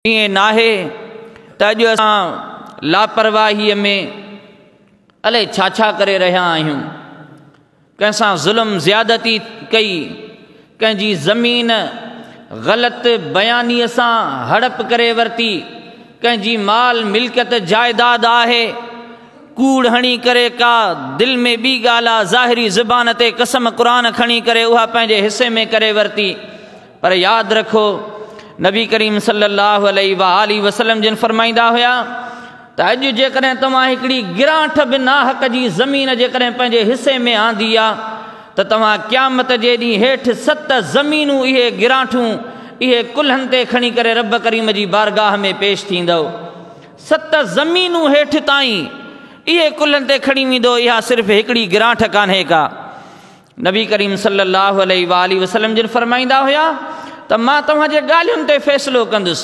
ائين ناهي ته اڄ اسان لاپرواهيء ۾ الائي ڇا ڇا ڪري رهيا آهيون. ڪنهن سان ظلم زيادتي ڪئي، ڪنهن جي زمين غلط بيانيء سان هڙپ ڪري ورتي، ڪنهن جي مال ملڪيت جائداد آهي، ڪوڙ هڻي ڪري ڪا دل ۾ ٻي ڳالهه آ، ظاهري زبان تي قسم قرآن کڻي ڪري اها پنهنجي حصي ۾ ڪري ورتي. پر ياد رکو، نبي ڪريم صلي الله عليه واٰله وسلم جن فرمائيندا هيا ته اڄ جيڪڏهن توهان هڪڙي گرانٺ به ناحق جي زمين جيڪڏهن پنهنجي حصي ۾ آندي آ ته توهان قيامت جي ڏينهن هيٺ 7 زمينون اهي گرانٺون اهي ڪلهن تي کڻي ڪري رب ڪريم جي بارگاهه ۾ پيش ٿيندؤ. 7 زمينون هيٺ تائين اهي ڪلهن تي کڻي ويندو، اها صرف هڪڙي گرانٺ ڪانهي ڪا. نبي ڪريم صلي الله عليه واٰله وسلم جن فرمائيندا هيا ته مان توهان جي ڳالهين تي فيصلو ڪندس،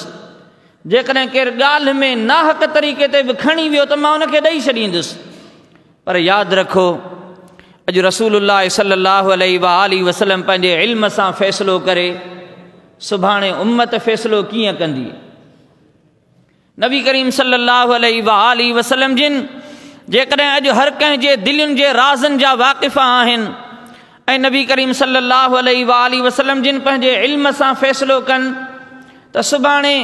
جيڪڏهن ڪير ڳالهه ۾ ناحق طريقي تي به کڻي ويو ته مان ان کي ڏئي ڇڏيندس. پر ياد رکو، اڄ رسول الله صلي الله عليه واٰله وسلم پنهنجي علم سان فيصلو ڪري، سڀاڻي امت فيصلو ڪيئن ڪندي؟ نبي ڪريم صلي الله عليه واٰله وسلم جن جيڪڏهن اڄ هر ڪنهن جي دلين جي رازن جا واقف آهن ۽ نبي ڪريم صلي الله عليه واٰله وسلم جن پنهنجي علم سان فيصلو ڪن ته سڀاڻي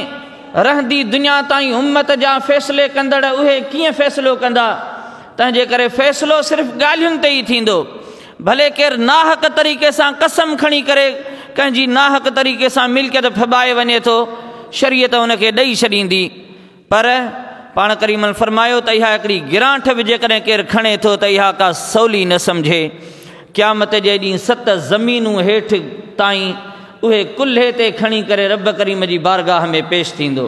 رهندي دنيا تائين امت جا فيصلي ڪندڙ اهي ڪيئن فيصلو ڪندا؟ تنهنجي ڪري فيصلو صرف ڳالهين تي ئي ٿيندو. ڀلي ڪير ناحق طريقي سان قسم کڻي ڪري ڪنهن جي ناحق طريقي سان ملڪيت ڦٻائي وڃي ٿو، شريعت ان کي ڏئي ڇڏيندي. پر پاڻ ڪريمن فرمايو ته اها هڪڙي گرانٺ به جيڪڏهن ڪير کڻي ٿو ته اها ڪا سولي نه سمجهي. قيامت جي ڏينهن 7 زمينون هيٺ تائين اهي ڪلهي تي کڻي ڪري رب ڪريم جي بارگاهه ۾ پيش ٿيندو.